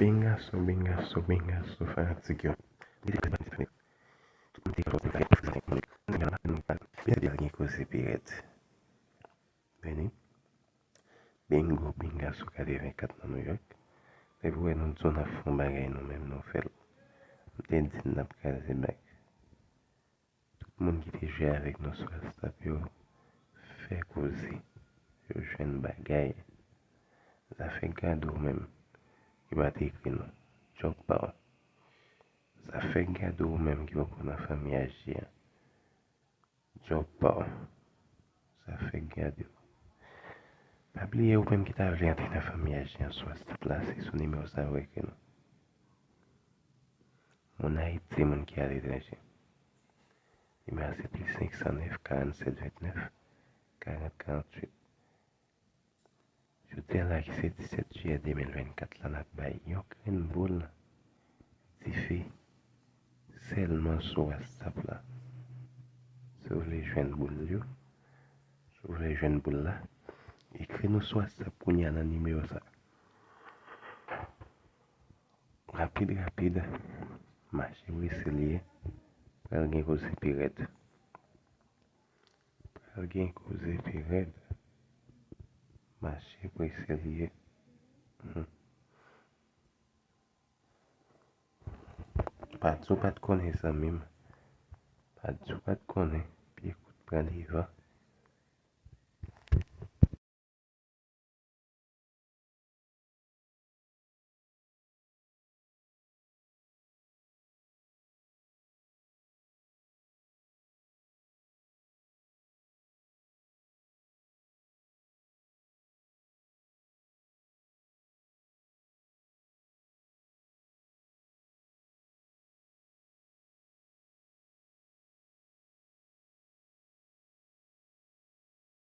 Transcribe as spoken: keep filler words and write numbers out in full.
Bengaso, bengaso, bengaso, fanatik yo. Tout moun te fè fanatik. Kounye a la, nou pral gen koze pi rèd. Vini. Bingo, bengaso katrevenkat nan New York. Depi w wè nou di w n ap fè yon bagay, nou menm nou fè l. M te di n ap kraze bak. Tout moun ki te jwe avèk nou sou WhatsApp yo fè koze. Yo jwenn bagay. Zafè gade w menm ki pa t ekri nou. Djòb pa w. Zafè gade w menm ki poko nan fanmi Aji an. Djòb pa w. Zafè gade w. Pa bliye ou menm ki ta vle antre nan fanmi Aji an sou WhatsApp la, se sou nimewo sa yo ekri nou. Moun Ayiti, moun ki aletranje. Nimewo a se plis senk san nèf, karannsenk vennèf, karant karanntuit. Jodi a la ki se disèt jiyè de mil vennkat la, n ap bay yon grenn boul dife sèlman sou WhatsApp la. Si w vle jwenn boul yo, si w vle jwenn boul la, ekri nou sou WhatsApp kounye a nan nimewo sa. Rapid, rapid, mache prese l ye, pral gen koze pi rèd. Pral gen koze pi rèd. Mache prese l ye. Hmm. Pa di w pa t konnen, zanmi m. Pa di w pa t konnen. Pye kout pran devan.